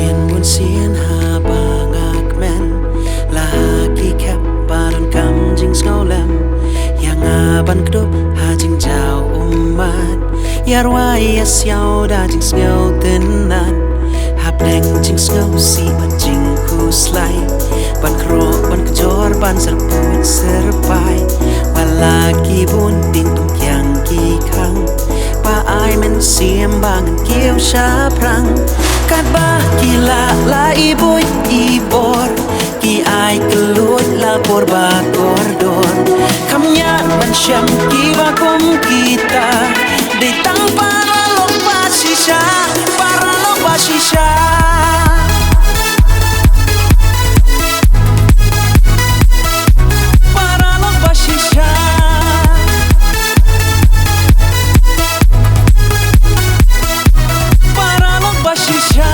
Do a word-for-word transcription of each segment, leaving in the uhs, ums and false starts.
Bun sien haba nga kmen la ha ki khep ba donkam jingsngewlem ïa nga ban kdup ha jingjaw ummat, ïa rwai ïa siaw da jingsngew tynnat, hapdeng jingsngewsih bad jingkhuslai, ban khroh ban kjor ban syrput syrpai, wat la ki bun ding tum kiang ki khang, ba ai mynsiem ba ngan kiew shaphrang. Katba ki lah la i buit i bor, ki ai kylluid la por ba kordor. Kam ñiah ban shem kiba kum kita, dei tang paralok ba shisha, paralok ba shisha. Paralok ba shisha. Paralok ba shisha.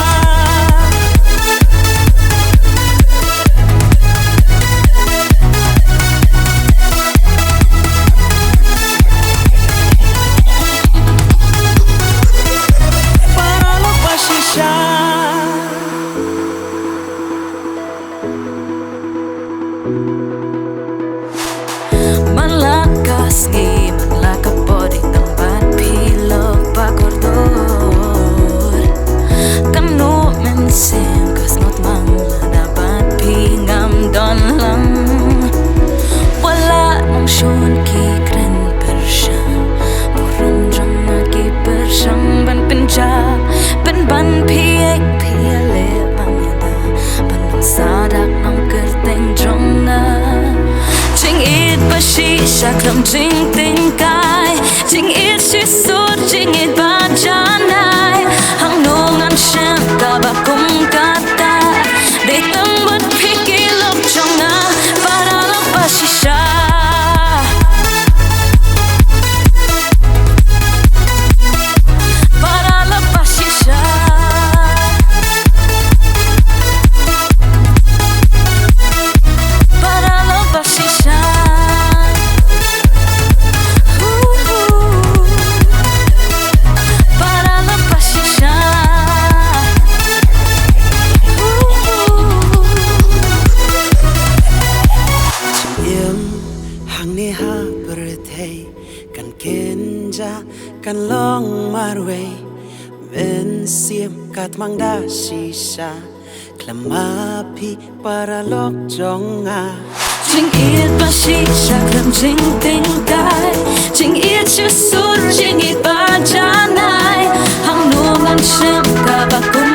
Paralok ba shisha. Man la ka sngi, man la ka por, dei tang bad phi lok ba kordor. Kano mynsiem ka sngewthuh mang lada bad phi ngam don lang. Wat la nang shun ki kren pyrshah, burom jong nga ki pyrshang ban pynjah, pynban phi ïeit phi ïaleh bam ïada, ban long sadak nongkyrteng jong nga. Jingïeit ba shisha khlem jingting kai, jingïeit shisur, jingïeit ba janai. Hangno ngan shem kaba kum kata, dei tang bad phi ki lok jong nga, paralok ba shisha. Paralok ba shisha. Paralok ba shisha. Ooh, ooh. Paralok ba shisha. Ooh, ooh. Im hangne ha pyrthei kan kynja kan long marwei, mynsiem ka tmang da shisha, khlem ma phi paralok jong nga. Jingïeit ba shisha khlem jingting kai, jingïeit shisur, jingïeit ba janai. Hangno ngan shem kaba kum